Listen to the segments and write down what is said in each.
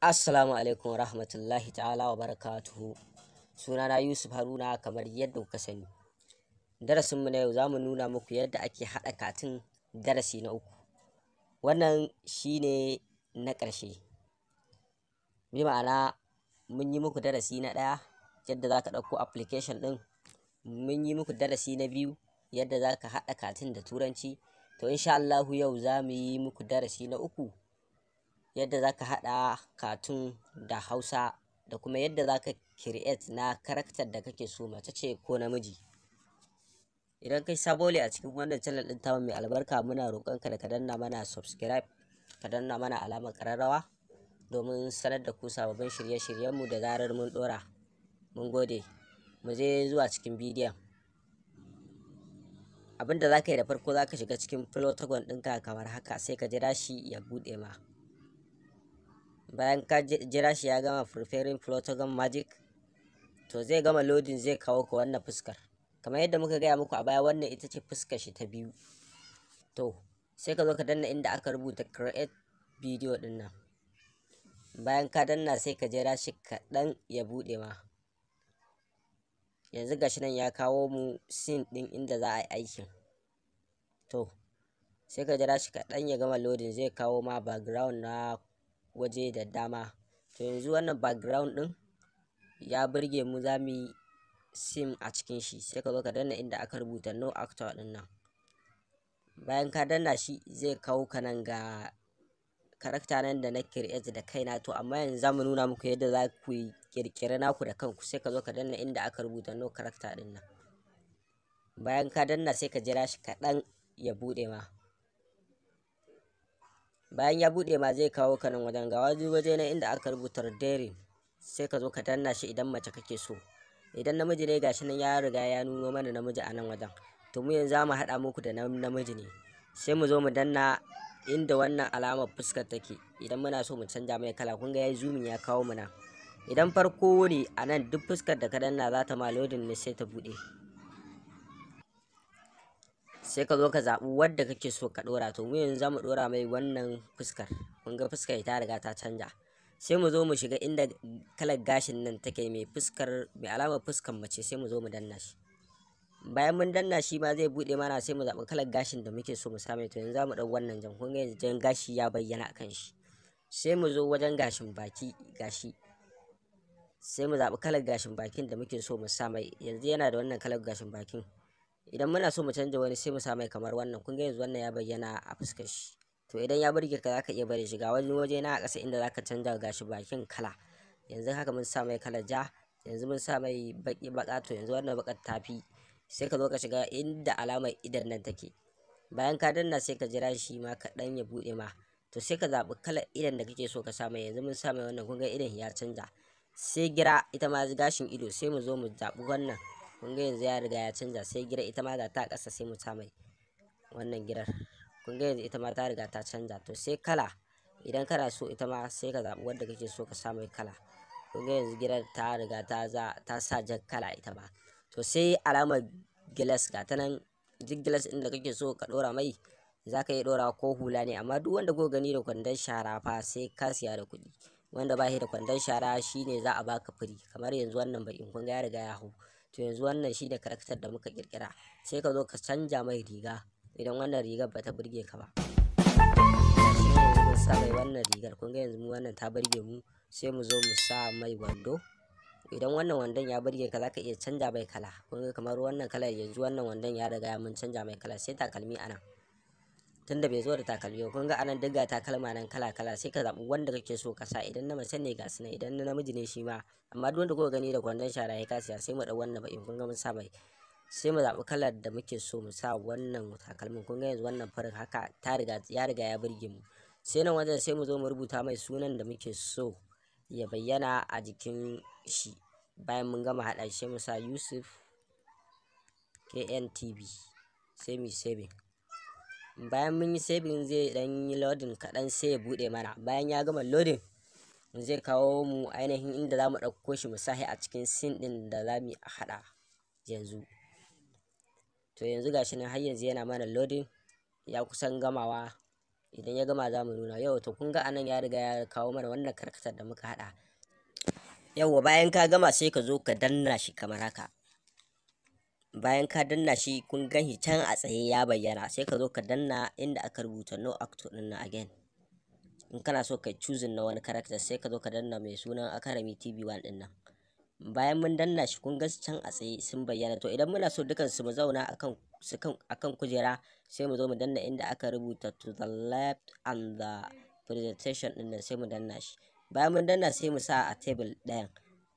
Assalamu alaikum rahmatullahi ta'ala wa barakatuhu. Sunana Yusuf Haruna, kamar yadda kuka sani. Darasinmu na yau, za mu nuna muku yadda ake haɗa cartoon, darasi na uku. Wannan shine na ƙarshe. Bi ma'ana, mun yi muku darasi na ɗaya, yadda za ka ɗauko application ɗin. Mun yi muku darasi na biyu, yadda za ka haɗa cartoon da Turanci. To, insha Allahu yau za mu yi muku darasi na uku, yadda za ka haɗa cartoon da Hausa da kuma yadda za ka create na character da kake so, mace ce ko namiji. Idan kai sabo ne a cikin wannan channel ɗin tamu mai albarka, muna roƙonka da ka danna mana subscribe, ka danna mana alamar ƙararrawa domin sanar da ku sababbin shirye-shiryenmu da zarar mun ɗora. Mun gode. Mu je zuwa cikin bidiyon. Abin da za ka yi da farko, za ka shiga cikin Plotagon ɗinka kamar haka, sai ka jira shi ya buɗe ma. Bayan ka jira shi ya gama preparing Plotagon Magic, to zai gama loading, zai kawo ka wannan fuskar. Kamar yadda muka gaya muku a baya, wannan ita ce fuskar shi ta biyu. To, sai ka zo ka danna inda aka rubuta "create video" ɗin nan. Bayan ka danna, sai ka jira shi kaɗan ya buɗe ma. Yanzu gashi nan ya kawo mu scene ɗin inda za a yi aikin. To, sai ka jira shi kaɗan ya gama loading, zai kawo ma background na waje da dama. To, yanzu wannan background ɗin ya burge mu, za mu yi scene a cikin shi. Sai ka zo ka danna inda aka rubuta "no actor" ɗin nan. Bayan ka danna shi, zai kawo ka nan, ga character nan da na create da kaina. To, amma yanzu za mu nuna muku yadda za ku yi ƙirƙiri naku da kanku. Sai ka zo ka danna inda aka rubuta "no character" ɗin nan. Bayan ka danna, sai ka jira shi kaɗan ya buɗe ma. Bayan ya buɗe ma, zai kawo ka nan wajen, ga wani waje na inda aka rubuta "rendering", sai ka zo ka danna shi idan mace kake so. Idan namiji ne, gashi nan ya riga ya nuno mana namiji a nan wajen. To, mu yanzu za mu haɗa muku da namiji ne. Sai mu zo mu danna inda wannan alamar fuskar take idan muna so mu canja mai kala. Kun ga yayi zooming ya kawo mu nan. Idan farko ne a nan, duk fuskar da ka danna za ta ma loading ne, sai ta buɗe. Sai ka zo ka zaɓi wadda kake so ka ɗora. To, mu yanzu za mu ɗora mai wannan fuskar. Kun ga fuskar ta riga ta canja. Sai mu zo mu shiga inda kalar gashin nan take, mai fuskar, mai alamar fuskar mace, sai mu zo mu danna shi. Bayan mun danna shi ma, zai buɗe mana, sai mu zaɓi kalar gashin da muke so mu sa mai. To, yanzu za mu ɗau wannan jan. Kun ga yanzu jan gashi ya bayyana a kan shi. Sai mu zo wajen gashin baki, gashi, sai mu zaɓi kalar gashin bakin da muke so mu sa mai. Yanzu yana da wannan kalar gashin bakin. Idan muna so mu canja wani, sai mu sa mai kamar wannan. Kun ga yanzu wannan ya bayyana a fuskar shi. To, idan ya burge ka, zaka iya bari shi. Ga wani waje na a ƙasa inda zaka canja gashin bakin kala. Yanzu haka mun sa mai kalar ja, yanzu mun sa mai baki, baka. To, yanzu wannan bakar tafi. Sai ka zo ka shiga inda alamar idon nan take. Bayan ka danna, sai ka jira shi ma kaɗan ya buɗe ma. To, sai ka zaɓi kalar idon da kake so ka sa mai. Yanzu mun sa mai wannan, kun ga idon ya canja. Sai gira, ita ma gashin ido, sai mu zo mu zaɓi wannan. Kun ga yanzu ya riga ya canja. Sai gira, ita ma ga ta ƙasa, sai mu sa mai wannan girar. Kun ga yanzu ita ma ta riga ta canja. To, sai kala, idan kana so ita ma, sai ka zaɓi wadda kake so ka sa mai kala. Kun ga yanzu girar ta riga ta za ta sa jar kala ita ma. To, sai alamar glass, ga ta nan. Duk glass ɗin da kake so ka ɗora mai, za ka iya ɗora, ko hula ne. Amma duk wanda kuka gani da kwandon shara fa, sai ka siya da kuɗi. Wanda ba shi da kwandon shara shine za a baka free, kamar yanzu wannan baƙin. Kun ga ya riga ya hau. To, yanzu wannan shine character da muka ƙirƙira. Sai ka zo ka canja mai riga idan wannan rigar bata burge ka ba. Gashi nan yanzu mun sa mai wannan rigar. Kun ga yanzu mu wannan ta burge mu. Sai mu zo mu sa mai wando. Idan wannan wandon ya burge ka, zaka iya canja mai kala. Kun ga kamar wannan kalar, yanzu wannan wandon ya riga mun canja mai kala. Sai takalmi anan, tunda bai zo da takalmi ba. Kun ga anan duk ga takalma nan kala kala, sai ka zaɓi wanda kake so ka sa. Idan na mace ne, ga su nan, idan na namiji ne shi ma. Amma duk wanda kuka gani da kwandon shara, ya ka siya. Sai mu ɗau wannan baƙin. Kun ga mun sa mai. Sai mu zaɓi kalar da muke so mu sa wannan takalmin. Kun ga yanzu wannan farin haka ta riga ya riga ya burge mu. Sai nan wajen, sai mu zo mu rubuta mai sunan da muke so ya bayyana a jikin shi bayan mun gama haɗa shi. Sai mu sa Yusuf KNTV, sai mu saving. Bayan mun yi saving, zai dan yi loading kaɗan, sai ya buɗe mana. Bayan ya gama loading, zai kawo mu ainihin inda za mu ɗauko shi mu sa shi a cikin scene ɗin da za mu haɗa yanzu. To, yanzu gashi nan har yanzu yana mana loading, ya kusan gamawa. Idan ya gama za mu nuna yau. To, kun ga anan ya riga ya kawo mana wannan character da muka haɗa. Yauwa, bayan ka gama sai ka zo ka danna shi kamar haka. Bayan ka danna shi, kun gan shi can a tsaye ya bayyana. Sai ka zo ka danna inda aka rubuta "no actor" ɗin nan again. In kana so ka choosing na wani character, sai ka zo ka danna mai sunan Akarami TV 1 ɗin nan. Bayan mun danna shi, kun ga can a tsaye sun bayyana. To, idan muna so dukan su mu zauna akan su kan akan kujera, sai mu zo mu danna inda aka rubuta "to the left and the presentation" ɗin nan, sai mu danna shi. Bayan mun danna, sai mu sa a table ɗayan.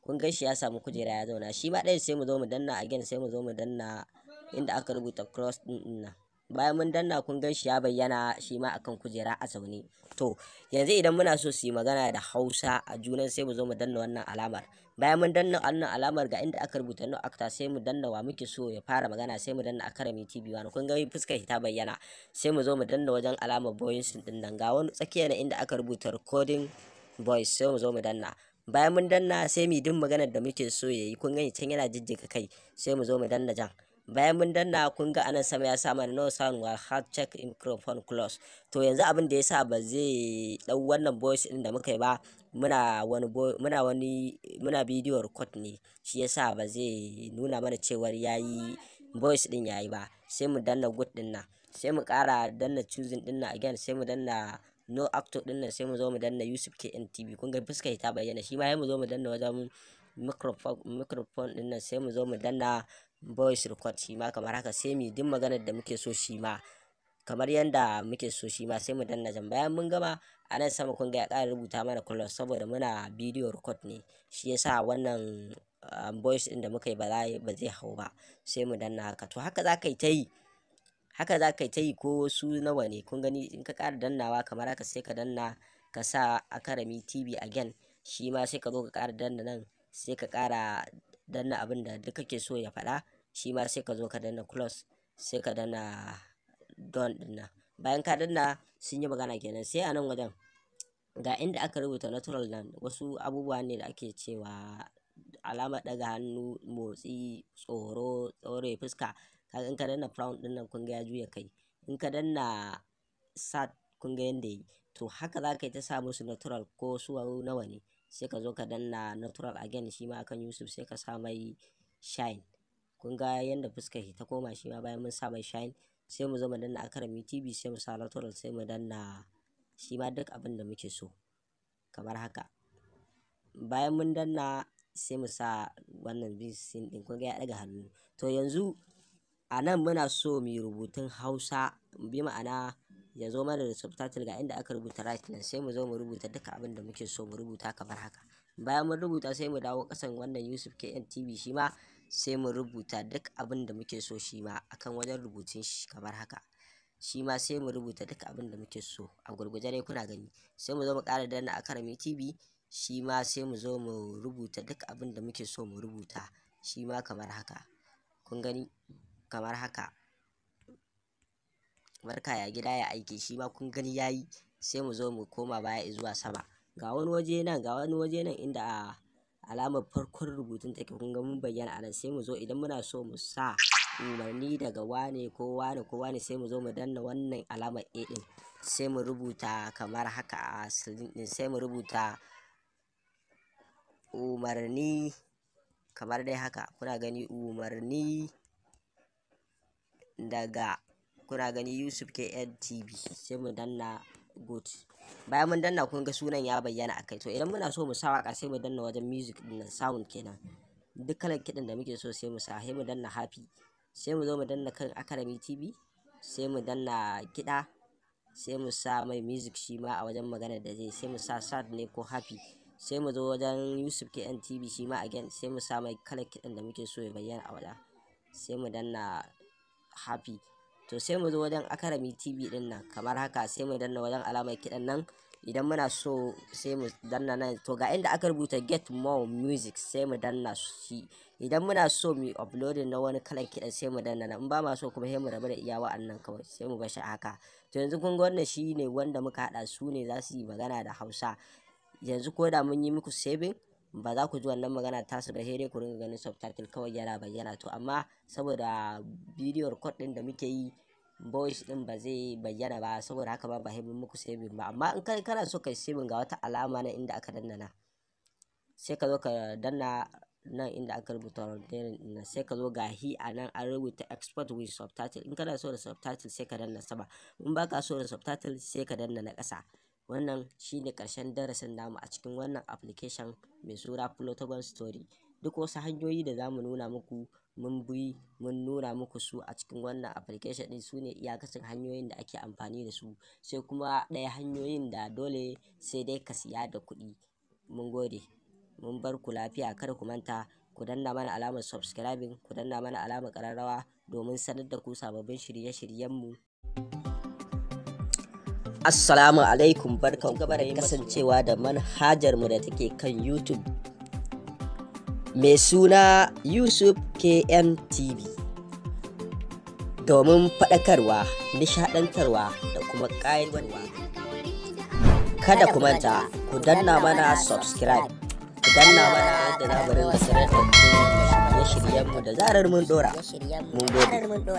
Kun gan shi ya samu kujera ya zauna. Shi ma ɗayan sai mu zo mu danna again, sai mu zo mu danna inda aka rubuta cross ɗin nan. Bayan mun danna, kun gan shi ya bayyana shi ma akan kujera a zaune. To, yanzu idan muna so su yi magana da Hausa a junan, sai mu zo mu danna wannan alamar. Bayan mun danna wannan alamar, ga inda aka rubuta "no actor", sai mu danna wa muke so ya fara magana. Sai mu danna Akarami TV 1. Kun ga fuskar ta bayyana. Sai mu zo mu danna wajen alamar voice din nan. Ga wani tsakiya na inda aka rubuta "recording voice", sai mu zo mu danna. Bayan mun danna, sai mu yi duk maganar da muke so yayi. Kun gani can yana jijjiga kai. Sai mu zo mu danna jan. Bayan mun danna, kun ga anan sama ya sa mana "No sound while hard check microphone close". To, yanzu abin da yasa ba zai dau wannan voice din da muka yi ba, muna wani muna video record ne, shi yasa ba zai nuna mana cewar yayi voice din yayi ba. Sai mu danna good din nan. Sai mu ƙara danna choosing din nan again. Sai mu danna "no actor" din nan. Sai mu zo mu danna Yusuf KNTV. Kun ga fuskar ta bayyana shi ma. Sai mu zo mu danna wajen microphone din nan. Sai mu zo mu danna voice record shi ma kamar haka. Sai mu yi duk maganar da muke so shi ma kamar yanda muke so shi ma. Sai mu danna jan. Bayan mun gama, a nan sama kun ga ya ƙara rubuta mana close, saboda muna video record ne, shi yasa wannan voice din da muka yi ba zai hau ba. Sai mu danna haka. To, haka za ka yi ta yi, haka za ka yi ta yi ko su nawa ne. Kun gani, in ka ƙara dannawa kamar haka, sai ka danna ka sa Akarami TV again shi ma. Sai ka zo ka ƙara danna nan, sai ka ƙara danna abin da duk kake so ya faɗa shi ma. Sai ka zo ka danna close, sai ka danna done din nan. Bayan ka danna, sun yi magana kenan. Sai a nan wajen ga inda aka rubuta natural nan. Wasu abubuwa ne da ake cewa alamar ɗaga hannu, motsi, tsoro, tsore fuska. Kaga in ka danna frown din nan, kun ga ya juya kai. In ka danna sad, kun ga yanda yi. To, haka za ka yi ta sa musu natural ko su nawa ne. Sai ka zo ka danna natural again shi ma akan Yusuf. Sai ka sa mai shine. Kun ga yanda fuskar ta koma shi ma bayan mun sa mai shine. Sai mu zo mu danna Akarami TV, sai mu sa natural, sai mu danna shi ma duk abin da muke so kamar haka. Bayan mun danna, sai mu sa wannan sin din. Kun ga ya ɗaga hannu. To, yanzu a nan muna so mu yi rubutun Hausa, bi ma'ana ya zo mana da subtitle. Ga inda aka rubuta "write" nan. Sai mu zo mu rubuta duka abin da muke so mu rubuta kamar haka. Bayan mun rubuta, sai mu dawo ƙasan wannan Yusuf KNTV shi ma, sai mu rubuta duk abin da muke so shi ma akan wajen rubutun shi kamar haka. Shi ma sai mu rubuta duk abin da muke so a gurguje dai, kuna gani. Sai mu zo mu ƙara danna Akarami TV shi ma. Sai mu zo mu rubuta duk abin da muke so mu rubuta shi ma kamar haka. Kun gani, kamar haka: "Barka, ya gida, ya aiki?" Shi ma kun gani yayi. Sai mu zo mu koma baya zuwa sama. Ga wani waje nan inda a alamar farkon rubutun take. Kun ga mun bayyana a nan. Sai mu zo, idan muna so mu sa umarni daga wane ko wane ko wane, sai mu zo mu danna wannan alamar A din. Sai mu rubuta kamar haka a screen din. Sai mu rubuta umarni kamar dai haka, kuna gani: "Umarni daga", kuna gani, "Yusuf KNTV". Sai mu danna good. Bayan mun danna, kun ga sunan ya bayyana a kai. To, idan muna so mu sa waka, sai mu danna wajen music din nan, sound kenan. Duk kalar kiɗan da muke so sai mu sa. Sai mu danna happy. Sai mu zo mu danna kan Akarami TV. Sai mu danna kiɗa. Sai mu sa mai music shi ma a wajen magana da zai. Sai mu sa sad ne ko happy. Sai mu zo wajen Yusuf KNTV shi ma again. Sai mu sa mai kalar kiɗan da muke so ya bayyana a wajen. Sai mu danna happy. To, sai mu zo wajen Akarami TV din nan kamar haka. Sai mu danna wajen alamar kiɗan nan. Idan muna so, sai mu danna nan. To, ga inda aka rubuta "get more music", sai mu danna shi. Idan muna so mu uploading na wani kalan kiɗan, sai mu danna nan. In ba ma so kuma, sai mu rabu da iya wa'annan kawai, sai mu bar shi haka. To, yanzu kun ga wannan shine wanda muka haɗa, su ne za su yi magana da Hausa. Yanzu ko da mun yi muku saving, ba za ku ji wannan magana tasu ba, sai dai ku ringa ganin subtitle kawai yana bayyana. To, amma saboda bidiyo record ɗin da muke yi voice din ba zai bayyana ba. Saboda haka ba sai mun muku saving ba. Amma in kai kana so kai saving, ga wata alama na inda aka danna na, sai ka zo ka danna nan inda aka rubuta rendering din nan. Sai ka zo, ga hi a nan an rubuta "export with subtitle". In kana so da subtitle, sai ka danna sama. In baka so da subtitle, sai ka danna na ƙasa. Wannan shine ƙarshen darasin namu a cikin wannan application mai suna Plotagon Story. Duk wasu hanyoyi da zamu nuna muku, mun bi mun nuna muku su a cikin wannan application din. Su ne iyakacin hanyoyin da ake amfani da su, sai kuma ɗaya hanyoyin da dole sai dai ka siya da kuɗi. Mun gode, mun bar ku lafiya. Kada ku manta ku danna mana alamar subscribing, ku danna mana alamar ƙararrawa domin sanar da ku sababbin shirye-shiryenmu. Assalamu alaikum, barkan gaba da kasancewa da manhajar mu da take kan YouTube mai suna Yusuf KMTV, domin faɗakarwa, nishaɗantarwa da kuma ƙayatarwa. Kada ku manta ku danna mana subscribe, ku danna mana yadda za mu ringa sanar da ku shirye-shiryenmu da zarar mun ɗora. Mun gode.